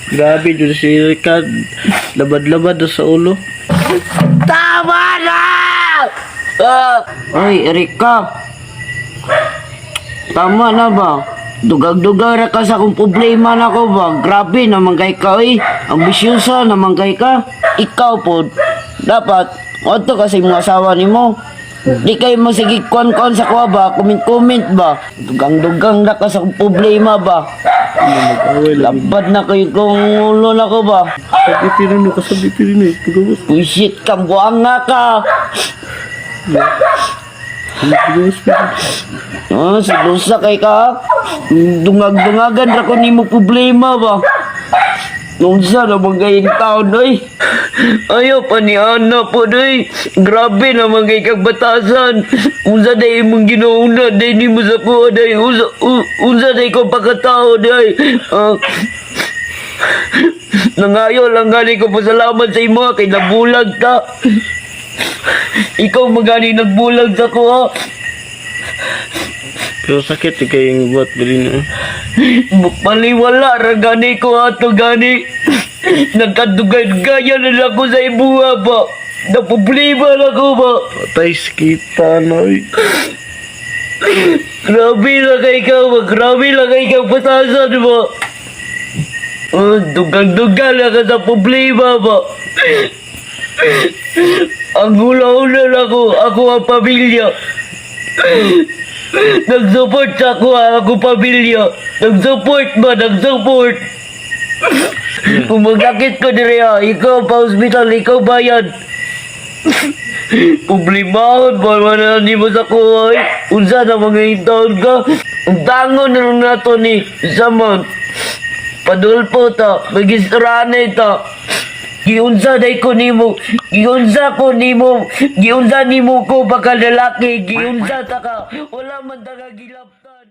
Grabe jud si Erika. Labad-labad na sa ulo. Tama na! Ah! Oy, Erika. Tama na ba? Dugag-dugag ra ka sa akong problema na ko ba? Grabe naman kay ka, oy. Ambisyosa naman kay ka. Ikaw po, dapat, adto ka sa imong asawa nimo. Di kayo masigig kuan-kuan sa kuha ba? Comment-comment ba? Dugang-dugang na ka sa akong problema ba? Mag-away lang. Labad na kayo kung ulo na ko ba? Sabi rin no, kasabi rin eh. Pagawas. Bullshit ka, buang nga ka. Pagawas pa. Ah, silusa kay ka. Dungag-dungagan ra ko nimo problema ba. Unsa na kayong taon oy. Ayaw pa ni Ana po doy. Grabe naman kay kag batasan. Unsa day imong ginauna day nimo sa kuha day. Unsa day ko pagkatao day. Ah, nangayo lang gani ko pasalamat sa imo kay nabulag ta. Ikaw magani nagbulag sa kuha. Pero sakit eh kayong buhat ba rin eh. Paliwala ra gani ko ato gani. Nagkadugay-gaya na lang ako sa ibuha ba. Napoblema na ko ba. Patay sa kita na oy. Grabe na kay ka ba. Grabe na kay ka batasan ba. Oh, dugang-dugal na ka sa problema ba. Ang hula-hula na ako, ako ang pamilya. Nag-support sa ako, ang ako pamilya. Nag-support ba? Nag-support. Kung magkakit ko dire ha, ikaw pa hospital, ikaw bayad. Problemahon ba man na ni mo sa kuha eh. Unsa na mga intawon ka? Ang tangon na lang nato ni Saman. Padulpo ta, magistrane ta. Giunsa day ko nimo, giunsa ko nimo, giunsa nimo ko baka lalaki, giunsa ta ka. Wala man ta ka gilaptan.